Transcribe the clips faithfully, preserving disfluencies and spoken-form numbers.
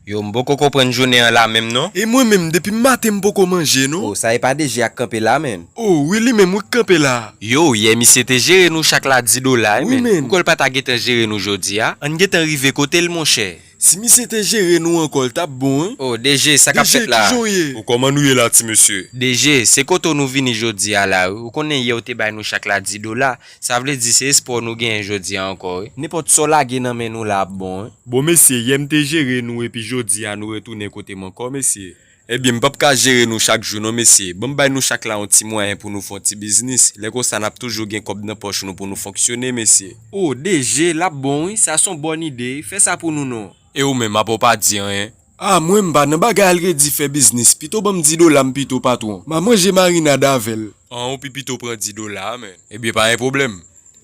Yo, m poko konprann jounen an la menm non. E mwen menm, depi maten m poko manje non. O, sa e pa D J a k kanpe la, menn? O, wi, li menm wi k kanpe la. Yo, yè misye te jere nou chak la di dola, wi, menn. Ou kwè l pa ta gentan jere nou jodi a? Ann gentan rive kote l, monchè. Si misye te jere nou ankò, l t ap bon, wi. O, D J, sa k ap fèt la? D J, kijan w ye? O, kòman nou ye la, ti mesye? D J, se kote w nou vini jodi a la, wi. Ou konnen yè w te bay nou chak la di dola. Sa vle di se espwa w nou genyen jodi a ankò, wi. Nenpòt sa w lage nan men nou la ap bon, wi. Bon, mesye, yè m te jere nou, epi jodi a nou retounen kote m ankò, mesye. Ebyen, m p ap ka jere nou chak jou non, mesye. Ban m bay nou chak la yon ti mwayen pou nou fè yon ti biznis. Lè konsa, n ap toujou gen kòb nan pòch nou pou nou fonksyone, mesye. O, D J, l ap bon, wi. Sa se yon bòn ide. Fè sa pou nou non. E ou menm, apa w pa di anyen? A, mwen, m pa nan bagay al redi fè biznis. Pito ban m di dola m pito, patwon. M a manje marinad avè l. An, ou pi pito pran di dola a, menn. Ebyen, pa gen pwoblèm.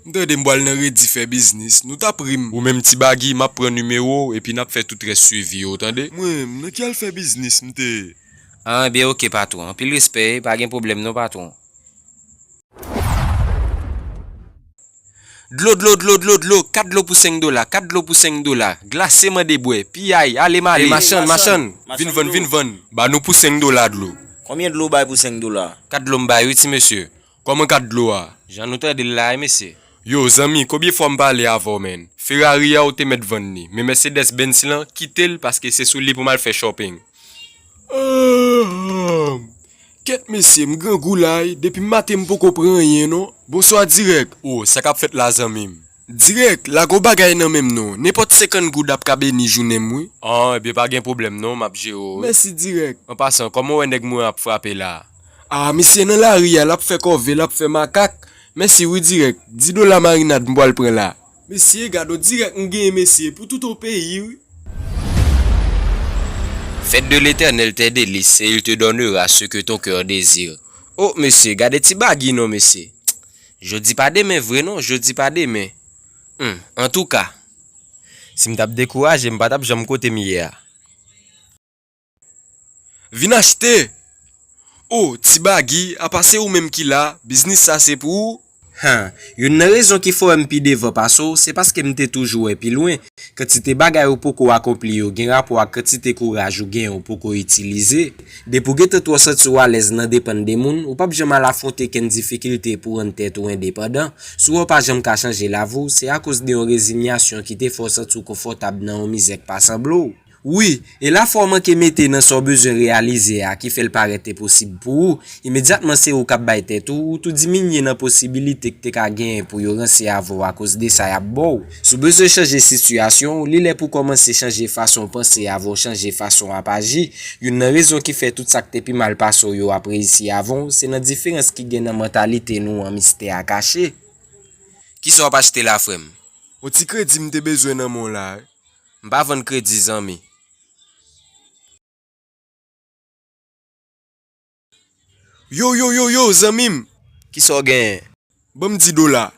M tande m pral nan redi fè biznis. Nou t ap ri m. Ou menm, Ti Bagi, m ap pran nimewo w, epi n ap fè tout rès swivi yo, w tande? Mwen, nan ki al fè biznis m te ye? A, ebyen, oke, patwon. Anpil respè, pa gen pwoblèm non, patwon. Dlo, dlo, dlo, dlo, dlo, kat dlo pou senk dola, kat dlo pou senk dola, glase mande bwè, piyay, ale m ale. Machann, machann, vin vann, vin vann. Ba nou pou senk dola dlo. Konbyen dlo w bay pou senk dola? Kat dlo m bay wi, ti mesye. Kòman kat dlo a? Jan nou tande l la, wi, mesye. Yo, zanmi, konbyen fwa m pale avè w, menn? Ferrari a ou te mèt vann li, men Mercedes Benz lan, kite l paske se sou li pou m al fè shopping. Ah, kèt mesye, m grangou la, wi. Depi maten m poko pran anyen non. Bonswa Dirèk. O, sa k ap fèt la, zanmi m? Dirèk, lage yon bagay nan men m non. Nenpòt senkant goud ap ka beni jounen m, wi. An, ebyen pa gen pwoblèm non, m ap jere w, wi. Mèsi Dirèk. An pasan, kòman w wè nèg mwen an ap frape la? A, misye nan lari a, l ap fè kòve, l ap fè makak. Mèsi wi Dirèk. Di dola marinad m pral pran la. Mesye, gade yon Dirèk m genyen mesye, pou tout yon peyi wi. Fête de l'Éternel t'est délice, et il te donnera ce que ton cœur désire. O, mesye, gade Ti Bagi non, mesye. Jodi pa demen vre non, jodi pa demen. Hmm, antouka, si m t ap dekouraje, m pa t ap janm kote m ye a. Vin achte! O, Ti Bagi, apa se ou menm ki la, biznis sa se pou ou? Han, youn nan rezon ki fè w wè m pi devan pase w, se paske m te toujou wè pi lwen. Kantite bagay ou poko akonpli yo gen rapò ak kantite kouraj ou genyen ou poko itilize. Depi w gentan twò santi w alèz nan depann de moun, ou p ap janm al afwonte kenn difikilte pou w rann tèt ou endepandan. Si w wè w pa janm ka chanje lavi w, se akoz de yon rezinyasyon ki te fè w santi w konfòtab nan yon mizè k pa sanble w. Wi, e lafwa w manke mete nan sa w bezwen reyalize a ki fè l parèt enposib pou ou, imedyatman se ou k ap bay tèt ou, ou tou diminye nan posibilite k te ka genyen pou yo ranse avè w akoz de sa y ap ba w. Si w bezwen chanje sitiyasyon w, li lè pou w kòmanse chanje fason w panse avè w chanje fason w ap aji. Youn nan rezon ki fè tout sa k te pi mal pase w yo ap reyisi avè w, se nan diferans ki gen nan mantalite nou an mistè a kache. Kisa w ap achte la, frè m? Yon ti kredi m te bezwen nan men w la wi. M pa vann kredi, zanmi. Yo, yo, yo, yo, zanmi m! Kisa w genyen? Ban m di dola.